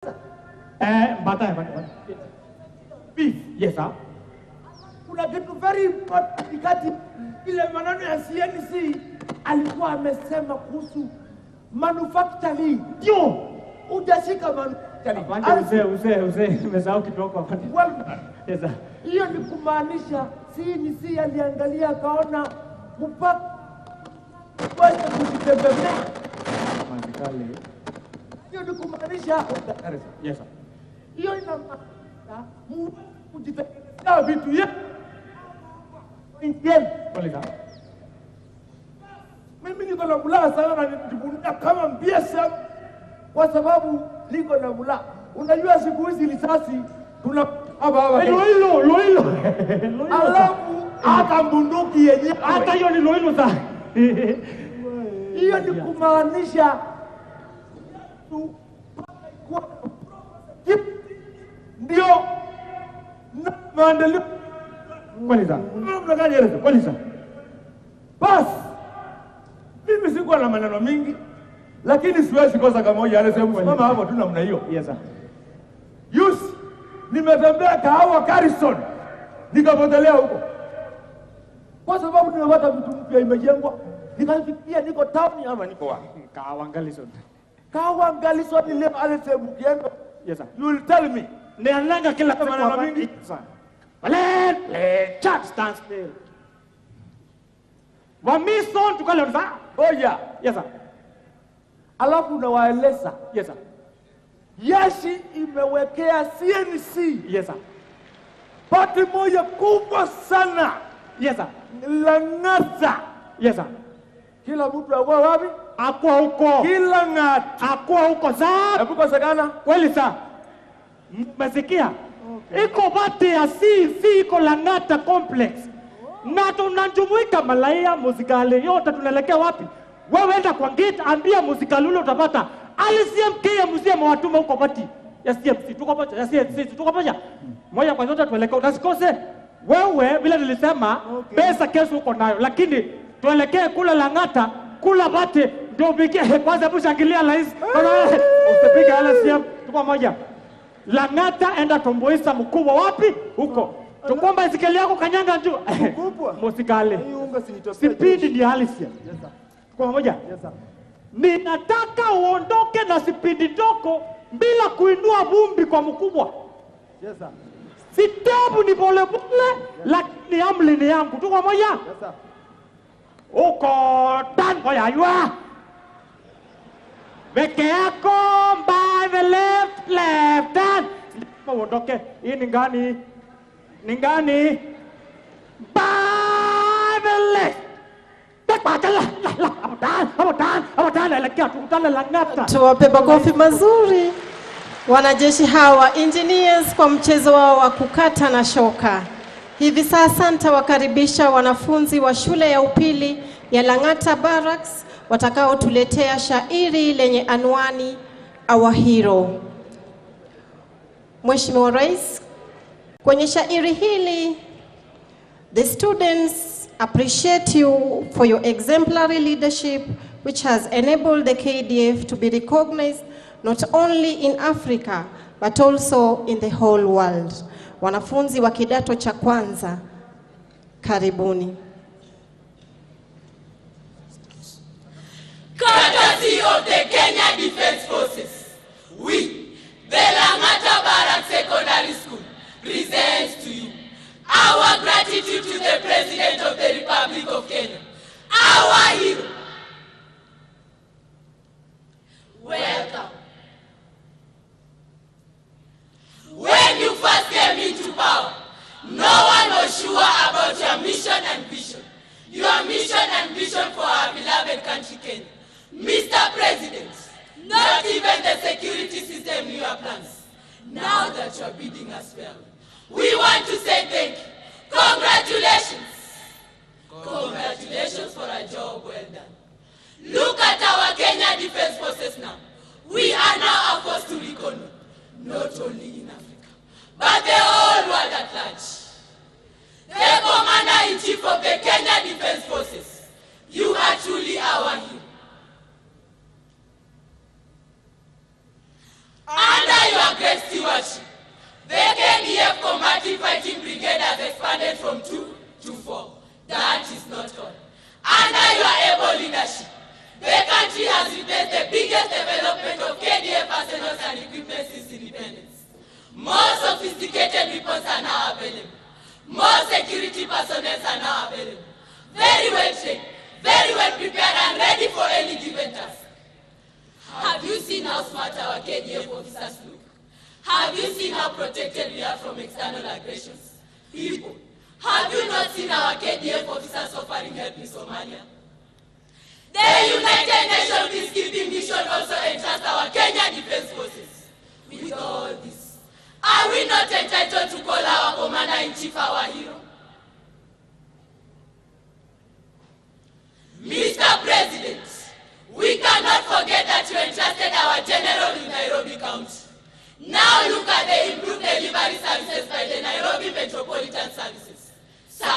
Bata bata. Beef. Yes sir. Kuna kitu very important kati ile maneno ya CNC alikuwa amesema kuhusu manufacturing. Ndio. Hujashika manufacturing. Afande uzee uzee uzee nimesahau kidogo afande. Well, Yes sir. hiyo ni kumaanisha CNC aliangalia akaona mpaka weze kujitegemea. Mazikali. Hiyo ni kumaanisha Yes sir. hiyo inamaanisha muweze kujitengenezea vitu yenu yenu. Kweli sir. Mimi niko na mlaa sana na ninajivunia kama BSM kwa sababu niko na mlaa. Unajua siku hizi risasi tuna hapa hapa. Loilo, loilo. Loilo. Alafu hata bunduki yenyewe Hata hiyo ni loilo sir. hiyo ni kumaanisha tu kuwa ndio na maendeleo. Kweli sir. Namna gani eleza? Kweli sir. Basi mimi sikuwa na maneno mingi, lakini siwezi kosa kamoja. Alisema simama hapo tu namna hiyo. Yes sir. Yusi, nimetembea Kahawa Garrison nikapotelea huko, kwa sababu nimepata vitu mpya imejengwa, nikafikiria niko town ama niko wapi? Kahawa Garrison. Kahawa Garrison leo alisema ukienda, Yes sir. you will tell me. Nialanga kila siku Maneno hapa. mingi. Yes sir. Let chat stand still. Wamison tukale sir. Ngoja, Yes sir. alafu unawaeleza Yes sir. Jeshi imewekea CNC Yes sir. pati moja kubwa sana Yes sir. Lang'ata. Yes sir. Kila mtu akuwa wapi? Akwa huko. Kila ng'ata. Akwa huko sir. Hebu kosekana. Kweli sir. Mmesikia? Iko bati ya CC iko Lang'ata complex. Na tunajumuika malaia muzikali yote tunaelekea wapi? Wewe enda kwa gate ambia muzikali ule utapata. Ali CMK mzee mwatuma huko bati ya CMC tuko pamoja ya CMC tuko pamoja. Moja kwa zote tuelekee usikose. Wewe vile nilisema pesa kesho uko nayo lakini tuelekee kula Lang'ata kula bati ndio upigie kwanza hebu shangilia rais. Usipige LCM tuko pamoja. Lang'ata enda tomboisa mkubwa wapi huko. Tukomba isikeli yako kanyanga juu. Mkubwa. Musikale. Hii unga sinitosea. Sipindi ni halisia. Yes sir. Tuko pamoja. Yes sir. Ninataka uondoke na sipindi doko bila kuinua vumbi kwa mkubwa. Yes sir. Sitabu ni polepole lakini amri ni yangu. Tuko pamoja? Yes sir. Uko tango ya yua. Weke yako by the left left hand. Uondoke. Hii ni ngani? Ni ngani? By the left. Tuwape makofi mazuri wanajeshi hawa engineers kwa mchezo wao wa kukata na shoka. Hivi sasa nitawakaribisha wanafunzi wa shule ya upili ya Lang'ata Barracks watakaotuletea shairi lenye anwani Our Hero. Mheshimiwa Rais, kwenye shairi hili the students appreciate you for your exemplary leadership, which has enabled the KDF to be recognized not only in Africa, but also in the whole world. Wanafunzi wa kidato cha kwanza, karibuni. Courtesy of the Kenya Defence Forces, we, the Lang'ata Barracks Secondary School, presents to you our gratitude to the President of the Republic of Kenya, our hero. Welcome. When you first came into power, no one was sure about your mission and vision. Your mission and vision for our beloved country, Kenya. Mr. President, not even the security system knew your plans. Now that you are bidding us well, we want to say thank you. Congratulations. Congratulations for a job well done. Look at our Kenya Defence Forces now. We are now a force to reckon with, not only in Africa, but the whole world at large. The Commander-in-Chief of the Kenya Defence Forces, you are truly our hero. Under your Combative Fighting Brigade has expanded from 2 to 4. That is not all. Under your able leadership, the country has witnessed the biggest development of KDF arsenals and equipment since independence. More sophisticated weapons are now available. More security personnel are now available. Very well trained, very well prepared and ready for any given task. Have you seen how smart our KDF officers look? Have you seen how protected we are from external aggressions? People, have you not seen our KDF officers offering help in Somalia? The United Nations Peacekeeping Mission also entrusts our Kenya Defense Forces. With all this, are we not entitled to call our Commander-in-Chief our hero? Mr. President, we cannot forget that you entrusted our general in Nairobi County. Now look at the improved delivery services by the Nairobi Metropolitan Services. Sir,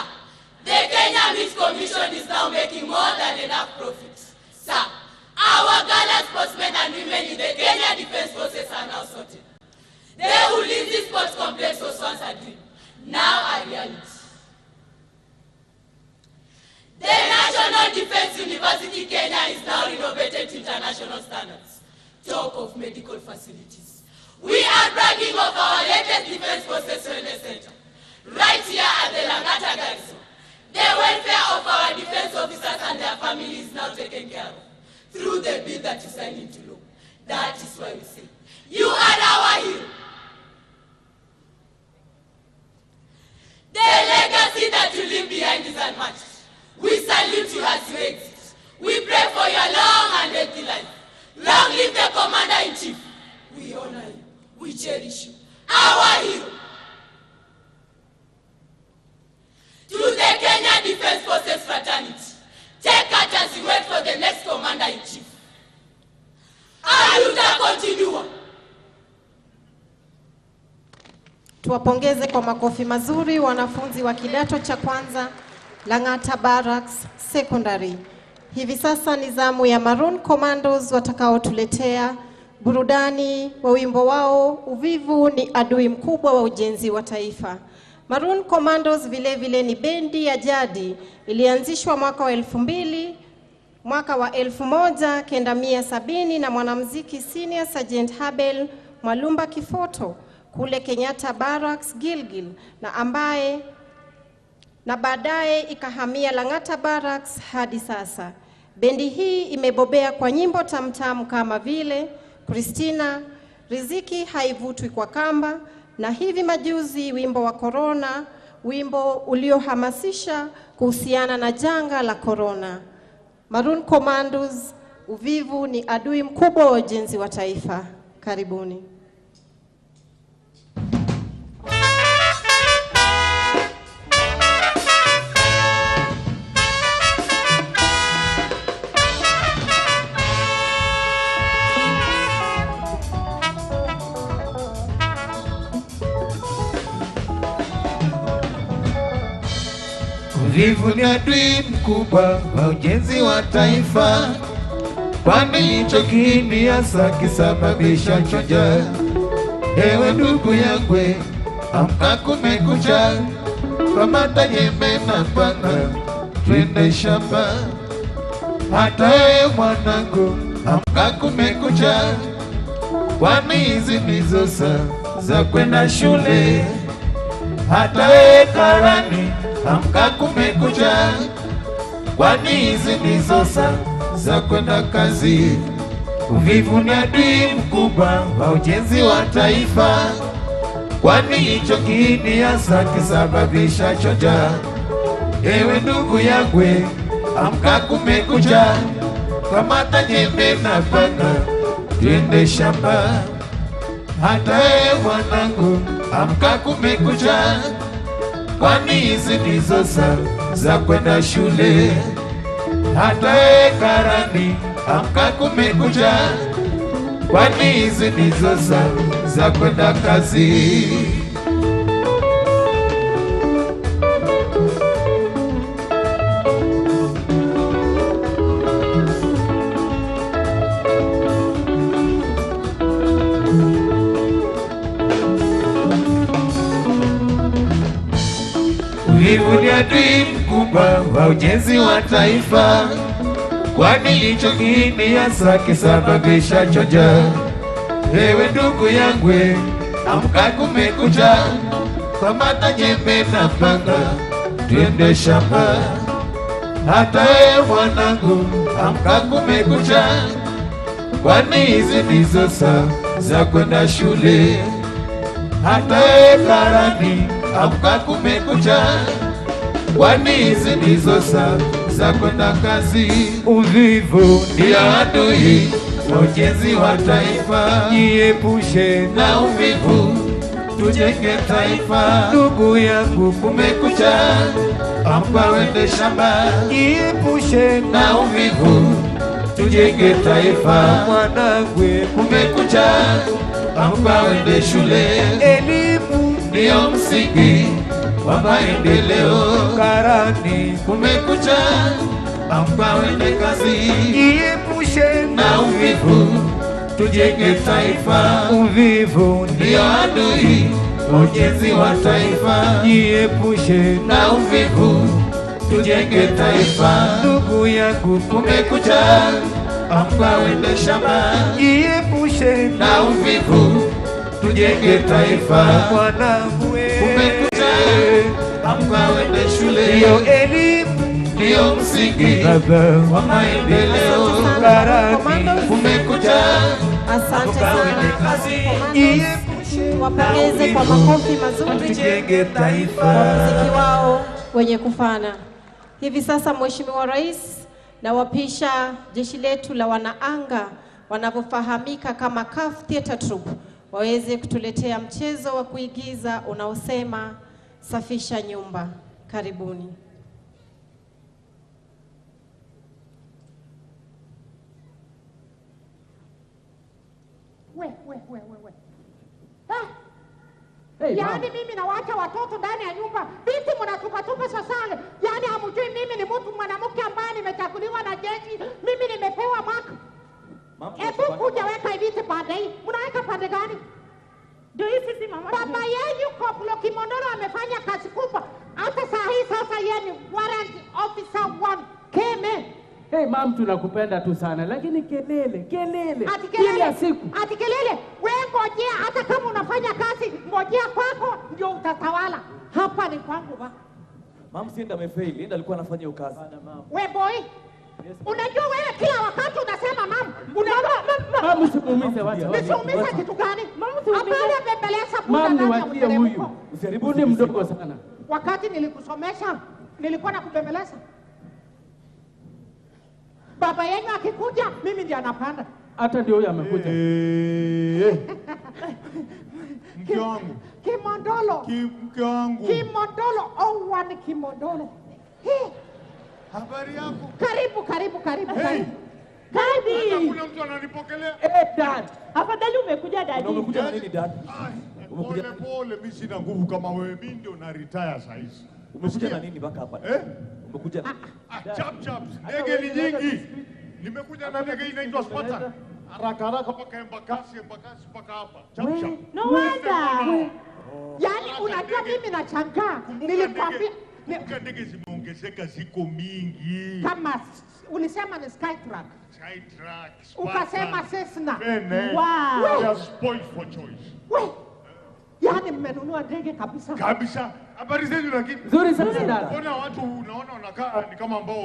the Kenya Meat Commission is now making more than enough profit. Sir, our gallant sportsmen and women in the Kenya Defense Forces are now sorted. The Ulinzi Sports Complex was once a dream, now a reality. The National Defense University Kenya is now renovated to international standards. Talk of medical facilities. We are bragging of our latest Defense Forces Wellness Center, right here at the Langata Garrison. The welfare of our defense officers and their families is now taken care of through the bill that you signed into law. That is why we say, you are our hero. The legacy that you leave behind is unmatched. We salute you as you exit. We pray for your long and healthy life. Long live the Commander-in-Chief. We honor you. We cherish you. Our hero. To the Kenya Defense Forces fraternity, take heart as you wait for the next Commander-in-Chief. Aluta continua. Tuwapongeze kwa makofi mazuri wanafunzi wa kidato cha kwanza Lang'ata Barracks Secondary. Hivi sasa ni zamu ya Maroon Commandos watakaotuletea burudani wa wimbo wao Uvivu ni adui mkubwa wa ujenzi wa taifa. Maroon Commandos vile vile ni bendi ya jadi ilianzishwa mwaka wa 2000, mwaka wa 1970 na mwanamuziki Senior Sergeant Habel Mwalumba Kifoto kule Kenyatta Barracks Gilgil, na ambaye na baadaye ikahamia Lang'ata Barracks hadi sasa. Bendi hii imebobea kwa nyimbo tamtamu kama vile Christina, Riziki haivutwi kwa kamba, na hivi majuzi wimbo wa Corona, wimbo uliohamasisha kuhusiana na janga la Corona. Maroon Commandos, uvivu ni adui mkubwa wa ujenzi wa taifa. Karibuni. Uvivu ni adui mkubwa wa ujenzi wa taifa, kwani hicho kiini hasa kisababisha choja. Ewe ndugu yangu, amka kumekucha, kamata jembe na panga, twende shamba. Hata ewe mwanangu, amka kumekucha, kwani hizi ndizo saa za kwenda shule. Hata ewe karani, amka kumekucha, kwani hizi ndizo saa za kwenda kazi. Uvivu ni adui mkubwa wa ujenzi wa taifa, kwani hicho kiini hasa kisababisha choja. Ewe ndugu yangu, amka kumekucha, kamata jembe na panga, twende shamba. Hata ewe mwanangu, amka kumekucha, kwani hizi ndizo saa za kwenda shule. Hata ewe karani, amka kumekucha, kwani hizi ndizo saa za kwenda kazi. Uvivu ni adui mkubwa wa ujenzi wa taifa, kwani hicho kiini hasa kisababisha choja. Ewe ndugu yangu, amka kumekucha, kamata jembe na panga, twende shamba. Hata wewe mwanangu, amka kumekucha, kwani hizi ndizo saa za kwenda shule. Hata wewe karani, amka kumekucha, kwani hizi ndizo saa za kwenda kazi. Uvivu ndio adui wa ujenzi wa taifa, jiepushe na uvivu, tujenge taifa. Ndugu yangu, kumekucha, amka wende shamba, jiepushe na uvivu, tujenge taifa. Mwanangu, kumekucha, amka wende shule, elimu ndio msingi wa maendeleo. Karani, kumekucha, amka wende kazi, jiepushe na uvivu, tujenge taifa. Uvivu ndio adui wa ujenzi wa taifa, jiepushe na uvivu, tujenge taifa. Ndugu yangu, kumekucha, amka wende shamba, jiepushe na uvivu, tujenge taifa. Mwanangu, kumekucha, amka wende shule, ndio elimu ndio msingi wa maendeleo. Kumekucha, asante sana commandos, wapongeze kwa makofi mazuri, tujenge taifa, kwa muziki wao wenye kufana. Hivi sasa Mheshimiwa Rais, na wapisha jeshi letu la wanaanga wanavyofahamika kama CAF Theatre Troupe waweze kutuletea mchezo wa kuigiza unaosema safisha nyumba. Karibuni. We. Hey, yaani mimi nawaacha watoto ndani ya nyumba, viti mnatupatupa sasa. Yaani hamjui mimi ni mtu mwanamke ambaye nimechaguliwa na jeshi, mimi nimepewa mark. Hebu kuja weka viti pande hii. Mnaweka pande gani? Ndio hii sisi mama. Baba yenu Koplo Kimondoro amefanya kazi kubwa. Hata saa hii sasa yeye ni warrant officer 1 KMA. Hey mam, tunakupenda tu sana lakini kelele kelele kila siku. Ati kelele. Wewe ngojea, hata kama unafanya kazi ngojea kwako ndio utatawala. Hapa ni kwangu ba. Mam, si enda amefail, enda alikuwa anafanya hiyo kazi. We boy. Yes, unajua wewe kila wakati unasema mam, unajua mam usimuumize watu. Nisiumize kitu gani? Mam usimuumize. Hapana, bembeleza bunda Mam, ndani ya niwatie huyu. Usiharibu ni mdogo sana. Wakati nilikusomesha nilikuwa nakubembeleza. Baba yenu akikuja mimi ndiye anapanda. Hata ndio huyu amekuja. Mke wangu. Kimondolo. Mke wangu. Kimondolo, oh one Kimondolo. Hey. Habari yako? Karibu, karibu, karibu. Hey. Karibu. Kuna mtu ananipokelea. Eh, dad. Afadhali umekuja dad. Umekuja na nini dad? Umekuja pole, mimi sina nguvu kama wewe, mimi ndio na retire saa hizi. Umekuja na nini baka hapa? Eh? Umekuja na chap chap. Ndege ni nyingi. Nimekuja na ndege inaitwa Spartan. Haraka haraka mpaka Embakasi, Embakasi mpaka hapa. Chap chap. No wonder. Yaani unajua mimi nashangaa. Nilikwambia Kumbuka ndege zimeongezeka ziko mingi. Kama ulisema ni Skytrack. Skytrack, Spartan. Ukasema Cessna. Wow. We are spoiled for choice. We. Yaani mmenunua ndege kabisa. Kabisa. Habari zenu lakini. Nzuri sana dada. Mbona watu unaona wanakaa ni kama ambao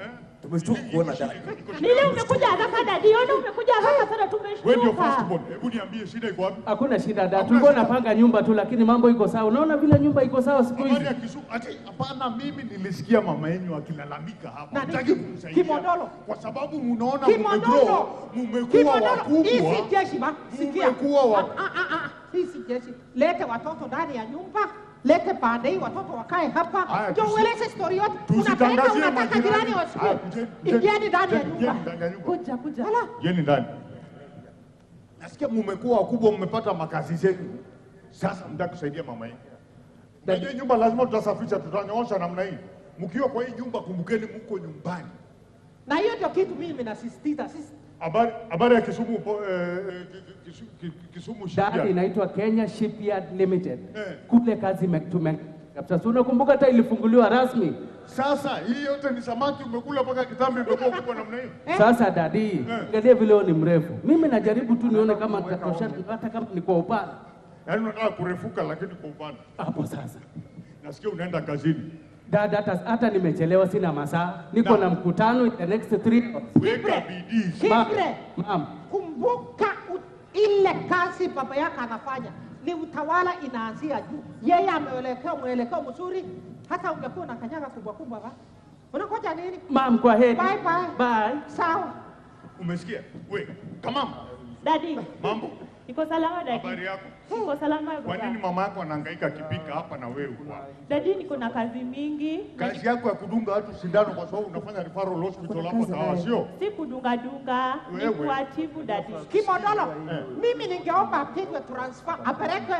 eh? Tumeshtuka kuona dada. Nile umekuja haraka dadi, ona umekuja haraka sana tumeshtuka. Wewe ndio first born. Hebu niambie shida iko wapi? Hakuna shida dada. Tulikuwa napanga nyumba tu lakini mambo iko sawa. Unaona vile nyumba iko sawa siku hizi. Habari ya Kisumu ati hapana, mimi nilisikia mama yenu akilalamika hapa. Nataki kumsaidia. Kimondolo. Kwa sababu unaona mmegrow, mmekuwa wakubwa. Hii si jeshi ba. Sikia. Mmekuwa wa. Hii si jeshi. Lete watoto ndani ya nyumba. Lete pande hii watoto wakae hapa. Ndio ueleze story yote. Unapenda unataka jirani wasikie. Ingieni ndani ya nyumba. Kuja kuja. Ingieni ndani. Nasikia mmekuwa wakubwa, mmepata makazi zenu. Sasa mtaka kusaidia mama yenu. Unajua nyumba lazima tutasafisha, tutanyoosha namna hii. Mkiwa kwa hii nyumba kumbukeni mko nyumbani. Na hiyo ndio kitu mimi nasisitiza. Sisi habari ya Kisumu Kisumu Shipyard. Dad, inaitwa Kenya Shipyard Limited. Kule kazi Kabisa, si unakumbuka hata ilifunguliwa rasmi. Sasa hii yote ni samaki umekula mpaka kitambi imekuwa kubwa namna hiyo. Sasa dadi, angalia vile wewe ni mrefu. Mimi najaribu tu nione kama nitatosha hata kama ni kwa upana. Yaani unataka kurefuka lakini kwa upana. Hapo sasa. Nasikia unaenda kazini. Dada, hata nimechelewa, sina masaa. Niko na mkutano in the next 3 hours. Weka bidii. Kibre. Ma'am. Kumbuka ile kazi baba yako anafanya ni utawala inaanzia juu. Yeye ameelekea mwelekeo mzuri, hata ungekuwa na kanyaga kubwa kubwa ba. Unangoja nini? Ma'am, kwa heri. Bye bye. Bye. Sawa. Umesikia? We, tamam. Daddy. Mambo. Niko salama daddy. Habari yako? Niko salama baba. Kwa nini mama yako anahangaika akipika hapa na wewe uko hapa? Daddy, niko na kazi mingi. Kazi yako ya kudunga watu sindano kwa sababu unafanya referral hospital hapo sawa sio? Si kudunga dunga, ni kuatibu daddy. Kimodolo, mimi ningeomba apigwe transfer apelekwe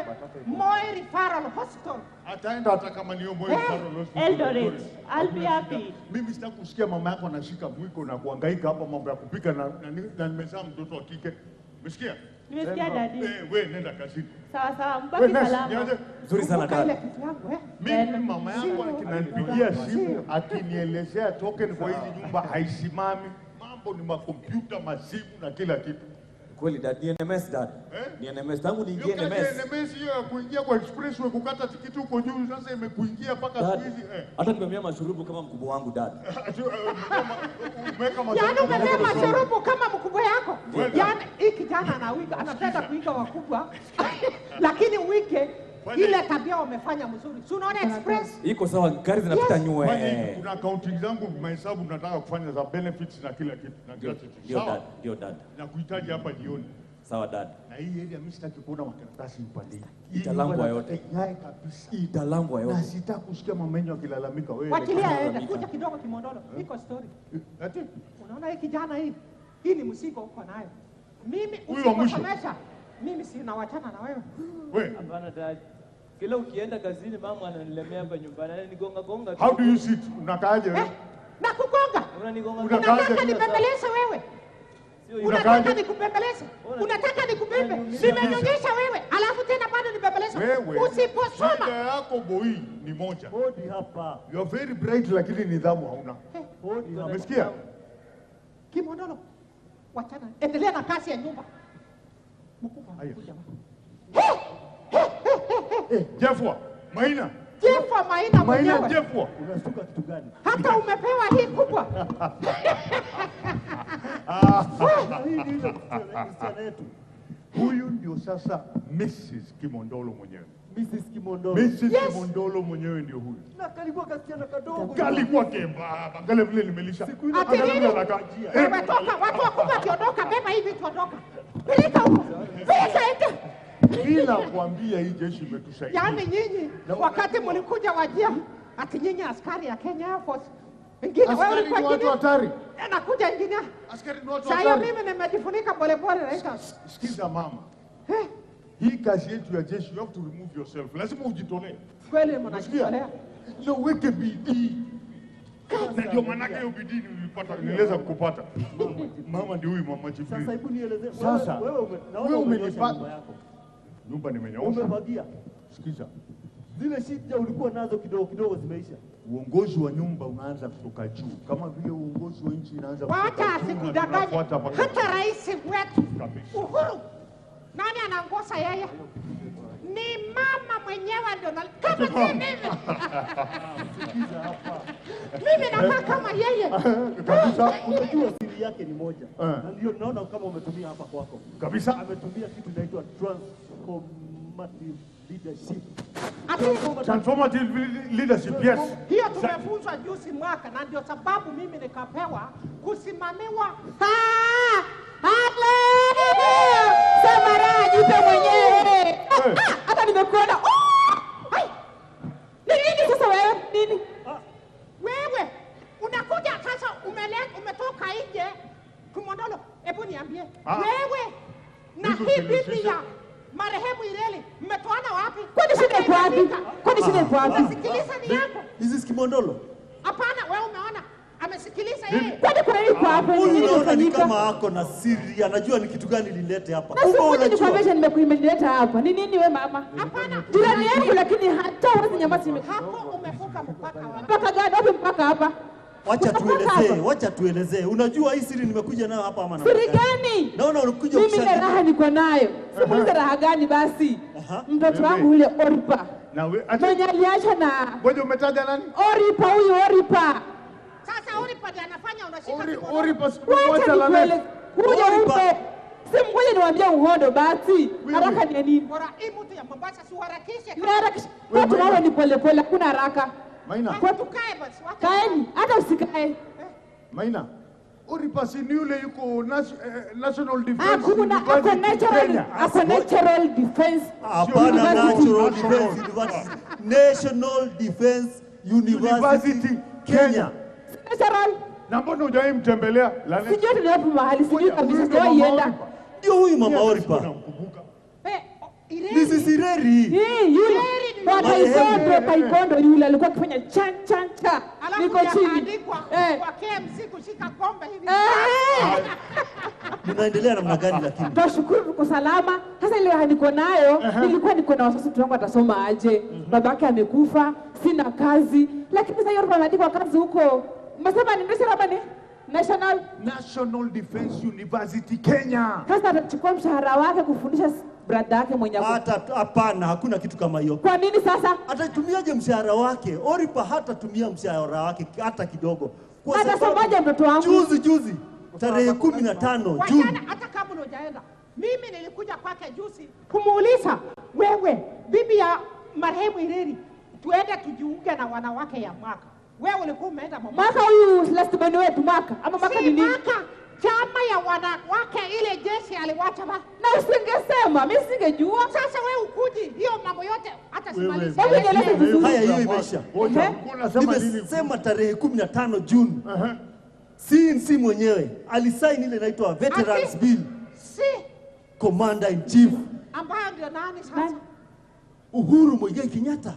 Moi Referral Hospital. Ataenda hata kama ni Moi Referral Hospital. Eldoret. I'll be happy. Mimi sitaki kusikia mama yako anashika mwiko na kuhangaika hapa mambo ya kupika na nimezaa mtoto wa kike. Umesikia? Nimesikia daddy. Wewe nenda kazini. Sawa sawa, mbaki salama. Nzuri sana dad. Mimi mama yangu akinanipigia simu akinielezea token kwa hizi nyumba haisimami. Mambo ni makompyuta, masimu na kila kitu. Kweli dad, ni NMS dad. Ni NMS tangu niingie NMS. NMS hiyo ya kuingia kwa expressway kukata tikiti huko juu sasa imekuingia mpaka siku hizi. Hata nimemea mashurubu kama mkubwa wangu dad. Yaani umemea mashurubu kama mkubwa yako. Yaani hii kijana anawika, anapenda kuiga wakubwa. Lakini uike ile tabia wamefanya mzuri. Si unaona express? Iko sawa, gari zinapita nywe. Kuna accounting zangu mahesabu nataka kufanya za benefits na kila kitu na gratuity. Ndio dad, ndio dad. Nakuhitaji hapa jioni. Sawa dad. Na hii area mimi sitaki kuona makaratasi upande. Italangwa yote. Yae kabisa. Italangwa yote. Na sitaki kusikia mama yenu akilalamika wewe. Wachilia aende, kuja kidogo Kimondolo. Iko story. Ati? Unaona hii kijana hii? Hii ni mzigo uko nayo. Mimi usiposomesha, mimi sina wachana na wewe. Wewe. Hapana dad. Kila ukienda kazini mama ananilemea hapa nyumbani, ananigonga gonga. How do you sit? Unakaaje wewe? Na kugonga. Unanigonga. Unataka nibembeleze wewe? Unataka nikubembeleze? Unataka nikubembe? Nimenyonyesha wewe, alafu tena bado nibembeleze. Usiposoma. Shida yako boy ni moja. Bodi hapa. You are very bright lakini nidhamu hauna. Bodi hapa. Umesikia? Kimondolo. Wachana. Endelea na kazi ya nyumba. Mkubwa anakuja. Jeffwa, Maina. Jeffwa Maina mwenyewe. Maina Jeffwa. Unashtuka kitu gani? Hata umepewa hii kubwa. Hii ni ile msichana yetu. Huyu ndio sasa Mrs. Kimondolo mwenyewe. Mrs. Kimondolo. Mrs. Kimondolo mwenyewe ndio huyu. Na kalikuwa kasichana kadogo. Kalikuwa kembamba. Angalia vile nimelisha. Ati nini? Wewe toka, watu wakubwa wakiondoka, beba hivi tuondoka. Peleka huko. Peleka enda. Bila kuambia hii jeshi imetusaidia. Yaani nyinyi wakati mlikuja wajia ati nyinyi askari ya Kenya Air Force. Wengine wewe ulikuwa ni watu hatari. Nakuja engineer. Askari ni watu hatari. hatari. Sasa mimi nimejifunika pole pole naita. Sikiza mama. Hii kazi yetu ya jeshi you have to remove yourself. Lazima ujitolee. Kweli mnajitolea. Na uweke bidii. Na ndio maana hiyo bidii niliweza kukupata. Mama ndio huyu mama Jibril. Sasa hebu nieleze Sasa wewe naona umenipata nyumba yako. Nyumba nimenyoosha. Umefagia. Sikiza. Zile shida ulikuwa nazo kidogo kidogo zimeisha. Uongozi wa nyumba unaanza kutoka juu, kama vile uongozi wa nchi inaanza kutoka juu. Wacha asikudanganye. Hata rais wetu Uhuru, nani anaongoza yeye? Ni mama mwenyewe ndio kama si mimi. Mimi nakaa kama yeye. Kabisa. Unajua siri yake ni moja. Na ndio naona kama umetumia hapa kwako. Kabisa. Ametumia kitu inaitwa transformative leadership. Transformative leadership, yes. Hiyo tumefunzwa juzi mwaka na ndio sababu mimi nikapewa kusimamiwa. Sema raha jipe mwenyewe. Hata nimekuona. Ni nini sasa wewe? Nini? Wewe unakuja sasa umetoka nje Kimondolo, hebu niambie. Wewe na hii bibi ya marehemu Ireli mmetoana wapi? Kwani shida iko wapi? Kwani shida iko wapi? Sikiliza ni yako. This is Kimondolo. Hapana, wewe umeona. Amesikiliza Kwani kuna nini kwa hapa? Huyu Nini naona ni imefanyika? kama ako na siri, anajua ni kitu gani lilete hapa. Na Kumbe sikuja unajua. nikwambia nimekuimeleta hapa. Ni nini we mama? Hapana. Jirani yangu lakini hata huwezi nyamaza. Hapo umevuka mpaka wa. Mpaka gani? Wapi mpaka hapa? Wacha Kuna mpaka tuelezee, hapa? wacha tuelezee. Unajua hii siri nimekuja nayo hapa ama namna Siri gani? Naona unakuja Mimi ile ukishangilia. raha niko nayo. Simuulize raha gani basi? Mtoto wangu yule Oripa. Na we, Mwenye aliachwa na Ngoja umetaja nani? Oripa huyu Oripa. Sasa Oripa ndiye anafanya unashika kikono. Oripa Wacha sikumwacha la nikueleze. Kuja Oripa. upe. Si mngoje niwaambie uhondo basi. Haraka ni ya nini? Bora hii mtu ya Mombasa si uharakishe. Harakisha. Watu wao ni pole pole, hakuna haraka. Maina. Kwetu Tukae basi. Wacha. kaeni, hata usikae. Maina. Oripa si ni yule yuko National Defense Hakuna ako University natural, Kenya. ako natural defense. Hapana, University. Natural Defense University. National Defense University University Kenya. Natural. Na mbona hujawahi mtembelea? Lanet? Sijui ni wapi mahali, sijui kabisa, Huyu ndio sijawahi mama enda. Oripa. Ndio huyu mama Oripa. Namkumbuka. Eh, Ireri. Mrs. Ireri. Hii yule wa taekwondo, taekwondo yule alikuwa akifanya chan chan cha. Alafu Niko chini. yakaandikwa Eh. kwa KMC kushika kombe hivi. Eh. Mnaendelea namna gani lakini? Twashukuru tuko salama. Sasa ile raha niko nayo, nilikuwa niko na wasiwasi mtoto wangu atasoma aje. Babake amekufa, sina kazi. Lakini sasa hiyo ameandikwa kazi huko. Umesema ni national ama ni National. National Defense University Kenya. Sasa atachukua mshahara wake kufundisha brother yake mwenye ako- Hata hapana, hakuna kitu kama hiyo. Kwa nini sasa? Atatumiaje mshahara wake? Oripa hatatumia mshahara wake hata kidogo. Kwa Atasomaje mtoto wangu? Juzi juzi tarehe 15 Juni Wachana hata kama hujaenda. Mimi nilikuja kwake juzi kumuuliza wewe, bibi ya marehemu Ireri, tuende tujiunge na wanawake ya mwaka. Wewe ulikuwa umeenda Mombasa. Mwaka huyu last born wetu mwaka ama mwaka Si ni nini? mwaka, chama ya wanawake ile jeshi aliwacha ba. Na usingesema, mimi singejua. Sasa wewe ukuji hiyo mambo yote hata simalizi. Hebu nieleze vizuri. Haya, hiyo imeisha. Ngoja, ulikuwa unasema nini? Nimesema tarehe 15 Juni CNC mwenyewe alisaini ile inaitwa Veterans Ati? Bill, Si Commander in Chief ambayo ndio nani sasa? Uhuru Muigai Kenyatta.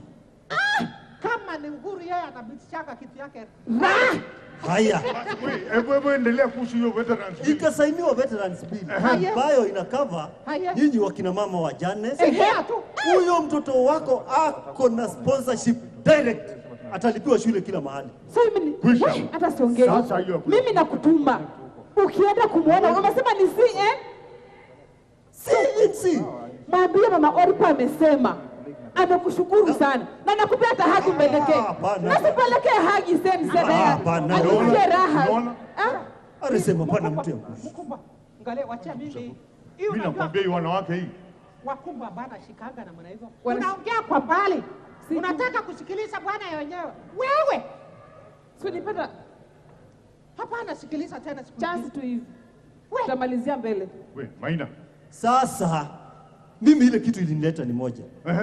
Kama ni Uhuru yeye anabitishaka kitu yake. Haya, Hebu hebu endelea kuhusu hiyo veterans bill. ikasainiwa Veterans Bill Haya. ambayo ina cover Haya. nyinyi wakina mama wajane. Sikia tu. Huyo mtoto wako ako na sponsorship direct, atalipiwa shule kila mahali. So mimi Kwisha. ni- hata siongei. Sasa hiyo hakuna. Mimi nakutuma. Ukienda kumwona umesema ni CN, CNC mwambie mama Oripa amesema amekushukuru sana na nakupea hata haki mpelekee. Hapana. Na sipelekee haki same same. Ah, hapana. Akutie raha. Unaona? Ah? alisema pana mtu ya Mkubwa, angalia wachia mimi. Hii Mimi unajua nakwambia hii wanawake hii. wakubwa bana shikanga namna hivyo. Wana- Unaongea kwa mbali. Si- Unataka kusikiliza bwana wenyewe. Wewe Si nipata hapana, sikiliza tena siku chance nyingine. tu hivi. We. Tutamalizia mbele. We, Maina. Sasa mimi ile kitu ilinileta ni moja Ehe.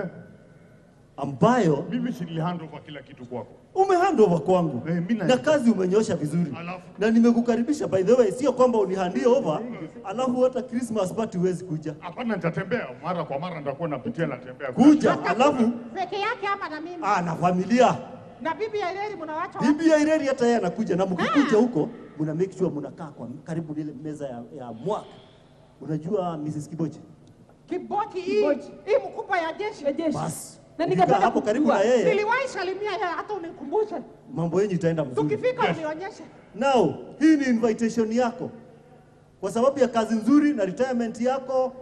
ambayo Mimi si nilihand over kila kitu kwako. umehand over kwangu Eh, mimi na- na kazi umenyosha vizuri. Alafu? Na nimekukaribisha by the way, sio kwamba unihandie over alafu hata Christmas party huwezi kuja. Hapana, nitatembea mara kwa mara, nitakuwa napitia natembea. Kuja alafu Peke yake ama na mimi na familia na bibi ya Ireri mnawacha wapi? bibi ya Ireri hata yeye anakuja, na mkikuja huko mna make sure mnakaa kwa karibu na ile meza ya mwaka. Unajua Mrs. Kibochi? Kiboti hii Kiboti. hii mkubwa ya jeshi. Ya jeshi. Basi Na ukikaa ningependa hapo karibu na kujua. yeye Niliwahi salimia yeye hata unikumbushe. mambo yenyu itaenda mzuri. Tukifika unionyeshe. Now, hii ni invitation yako kwa sababu ya kazi nzuri na retirement yako,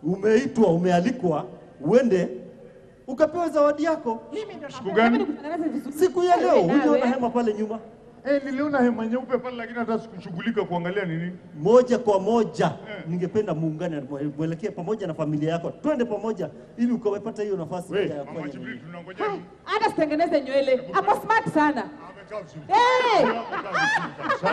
umeitwa, umealikwa uende ukapewa zawadi yako Mimi ndio Siku napenda. gani? Hebu nikutengeneze vizuri. siku ya leo. Wewe nawe. Uliona hema pale nyuma, Eh, niliona hema nyeupe pale lakini hata sikushughulika kuangalia ni nini. moja kwa moja. Ningependa muungane, mwelekee pamoja na familia yako, twende pamoja ili ukawepata hiyo nafasi We, ya Mama kufanya Jibril nini. tunangoja nini? Hata sitengeneze nywele. Ako smart sana. Amekaa vizuri. Eh! Amekaa vizuri kabisa.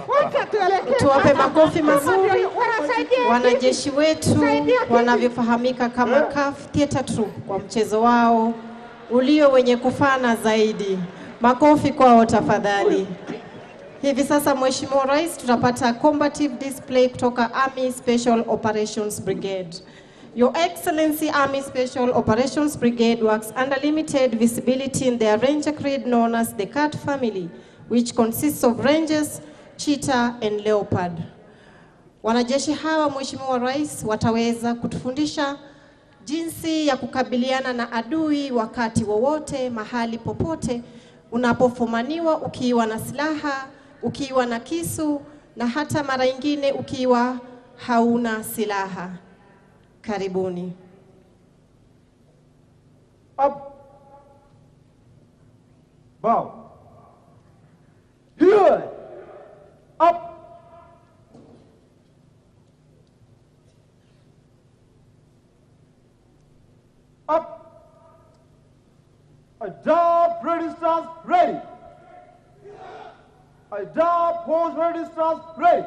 Wacha tuelekee. Tuwape makofi mazuri Wanasaidia wanajeshi wetu Saidia kiti. wanavyofahamika kama CAF Theatre Troupe kwa mchezo wao ulio wenye kufana zaidi. Makofi kwao tafadhali. Hivi sasa Mheshimiwa Rais, tutapata combative display kutoka Army Special Operations Brigade. Your Excellency, Army Special Operations Brigade works under limited visibility in their Ranger creed known as the Cat Family, which consists of Rangers, Cheetah and Leopard. Wanajeshi hawa, Mheshimiwa Rais, wataweza kutufundisha jinsi ya kukabiliana na adui wakati wowote, mahali popote unapofumaniwa ukiwa na silaha, ukiwa na kisu na hata mara nyingine ukiwa hauna silaha. Karibuni. Up. Bow. Here. Up. Up. Adopt ready stance ready. Adopt pose ready stance ready.